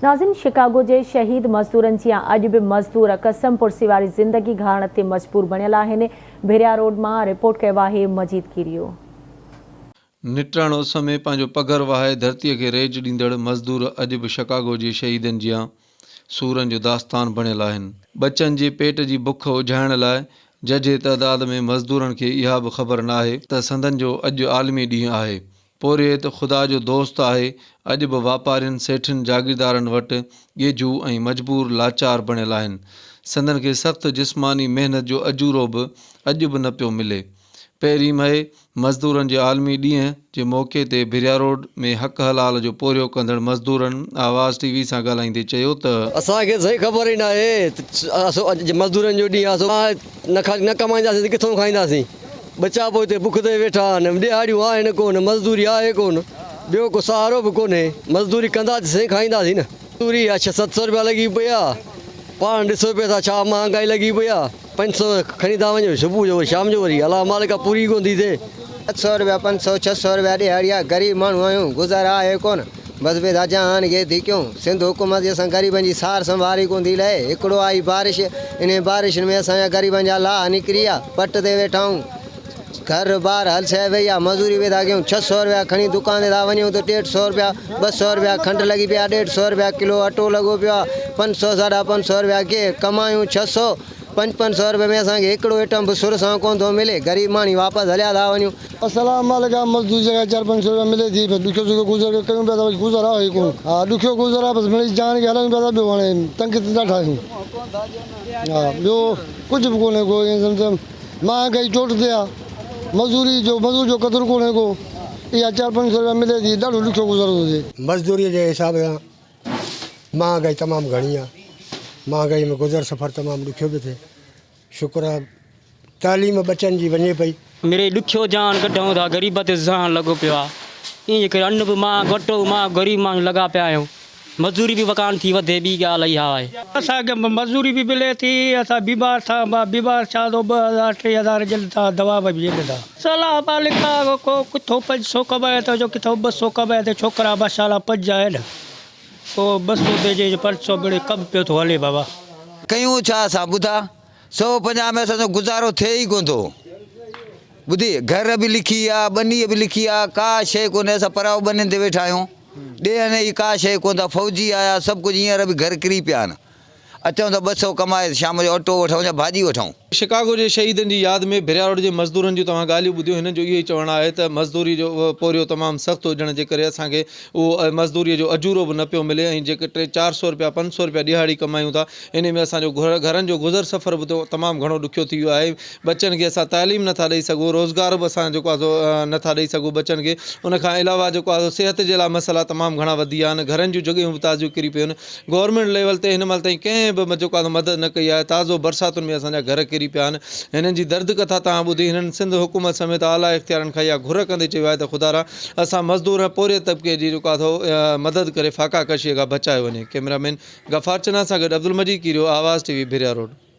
ناظرين شڪاگو جي شهيد مزدورن جيان اڄ به مزدور قسم پرسي واري زندگي گهارڻ تي مجبور بڻيل آهن، ڀريا روڊ مان رپورٽ ڪيو آهي مجيد ڪيريو. نٽهڻ اس ۾ پنهنجو پگهر وهائي ڌرتيء کي ريج ڏيندڙ مزدور اڄ به شڪاگو جي شهيدن جيان سورن جو داستان بڻيل آهن. ٻچن جي پيٽ جي بک اجهائڻ لاء ججهي تعداد ۾ مزدورن کي اها به خبر ناهي ته سندن جو اڄ عالمي ڏينهن آهي پورهيت خدا جو دوست آهي، اڄ به واپارين، سيٺين، جاگيردارن وٽ ڳيجهو ۽ مجبور لاچار بڻيل آهن. سندن کي سخت جسماني محنت جو اجورو به اڄ به نه پيو ملي. پهرين مئي مزدورن جي عالمي ڏينهن جي موقعي تي ڀريا روڊ ۾ حق حلال جو پورهيو ڪندڙ مزدورن آواز ٽي وي سان ڳالهائيندي چيو ته. اسان کي سائين خبر ئي ناهي ته مزدورن جو ڏينهن آهي سو نه ڪمائينداسين ته ڪٿون کائينداسين. ٻچا پوء هتي بک تي ويٺا آهن، ڏهاڙيون آهن ڪونه، مزدوري آهي ڪونه، ٻيو ڪو سهارو به ڪونهي، مزدوري ڪندا ته سهي کائينداسين نه. مزدوري اها ڇهه ست سئو رپيا لڳي پئي آهي، پاڻ ڏسو پيا ٿا ڇا مهانگائي لڳي پئي آهي، پنج سئو کڻي ٿا وڃون صبح جو وري شام جو وري الله مالڪ آهي پوري ئي ڪونه ٿي ٿئي. ست سئو رپيا پنج سئو ڇهه سئو رپيا ڏهاڙي آهي، غريب ماڻهو آهيون، گذر آهي ڪونه، بس وي ٿا جهان کي ٿي ڪيون. سنڌ حڪومت جي اسان غريبن جي سار سنڀار ئي ڪونه ٿي لهي. هڪڙو آئي بارش، انهي بارشن ۾ اسان جا غريبن جا لاهه نڪري ويا، پٽ تي ويٺا آهيون. گهر بار هلسي وئي آ، مزوري وي ٿا ڪيون. ڇهه سئو رپيا کڻي دڪان تي ٿا وڃون ته ڏيڍ سئو رپيا، ٻه سئو رپيا کنڊ لڳي پئي آ، ڏيڍ سئو رپيا ڪلو اٽو لڳو پيو آ، پنج سئو ساڍا پنج سئو رپيا گيهه، ڪمايون ڇهه سئو، پنج پنج سئو رپئي ۾ اسان کي هڪڙو ائٽم به سر سان ڪونه ٿو ملي. غريب ماڻهي واپس هليا ٿا وڃون. السلام عليڪم مزدوري جيڪا چار پنج سو روپيا ملي ٿي بس ڏکيو سکيو گذر ڪيون پيا ٿا بس گذر آهي ڪون ها ڏکيو گذر آهي بس مڙئي جان کي هلايون پيا ٿا ٻيو هاڻي تنگ ته ڏاڍا آهيون ها ٻيو ڪجهه به ڪونهي ڪو ائين سمجهه مهانگائي چوٽ تي آهي مزوري جو مزور جو قدر ڪونهي ڪو اها چار پنج سو روپيا ملي ٿي ڏاڍو ڏکيو گذر ٿو ٿئي. مزدوري جي حساب سان مهانگائي تمام گهڻي آهي مهانگائي ۾ گذر سفر تمام ڏکيو پيو ٿئي شڪر آ تعليم ٻچن جي وڃي پئي. مڙئي ڏکيو جان ڪڍون ٿا غريبت جو زهن لڳو پيو آ ان جي ڪري ان به مان گهٽو مان غريب ماڻهو لڳا پيا آهيون مزوري به ڪانه ٿي وڌي ٻي ڳالهه اها آهي. اسان کي مزوري به ملي ٿي اسان بيمار ٿا بيمار ٿيان ٿو 2000 3000 ڏين ٿا دوا به ڏين ٿا. صلاح مالڪ آ ڪو ڪٿو پنج سو ڪمائي ٿو جو ڪٿو ٻه سو ڪمائي ٿو ڇوڪرا ماشاءالله پنج آهن ڪو ٻه سو ڏي پنج سو مڙئي ڪم پيو ٿو هلي بابا. ڪيون ڇا اسان ٻڌا 150 ۾ اسان جو گذارو ٿئي ئي ڪونه ٿو. ٻڌي گهر به لکي آ، ٻنيء به لکي آ، ڪا شيء ڪونهي، اسان پرائو ٻنين تي ويٺا آهيون، ڏيهن جي ڪا شيء ڪونه ٿا، فوجي آيا سڀ ڪجهه هينئر به گهر ڪري پيا آهن، اچون ته 200 ڪمائي شام جو اٽو وٺون يا ڀاڄي وٺون. شڪاگو جي شهيدن جي ياد ۾ ڀريا روڊ جي مزدورن جون توهان ڳالهيون ٻڌيون، هنن جو اهو ئي چوڻ آهي ته مزدوري جو پورهيو تمام سخت هجڻ جي ڪري اسان کي اهو مزدوريء جو اجورو به نه پيو ملي ۽ جيڪي ٽي چار سو رپيا پنج سو رپيا ڏهاڙي ڪمايون ٿا انهي ۾ اسان جو گهر گهرن جو گذر سفر به تمام گهڻو ڏکيو ٿي ويو آهي ٻچن کي اسان تعليم نه ٿا ڏئي سگهون روزگار به اسان جيڪو آهي سو نه ٿا ڏئي سگهون ٻچن کي ان کان علاوه جيڪو آهي سو صحت جي لاء مسئلا تمام گهڻا وڌي ويا آهن گهرن جون جڳهيون به تازيون ڪري پيون آهن گورنمينٽ ليول تي هن مهل تائين ڪنهن به جيڪو آهي سو مدد نه ڪئي آهي تازو برساتن ۾ اسان جا گهر ڪري پيا آهن هنن جي درد ڪٿا توهان ٻڌي هنن سنڌ حڪومت سميت اعليٰ اختيارن کان اها گهر ڪندي چيو آهي ته خدارا اسان مزدور ۽ پورهيت طبقي جي جيڪو آهي سو مدد ڪري فاقا ڪشيء کان بچايو وڃي. ڪئميرا مين غفار چنا سان گڏ عبدالمجيد ڪيريو، آواز ٽي وي، ڀريا روڊ.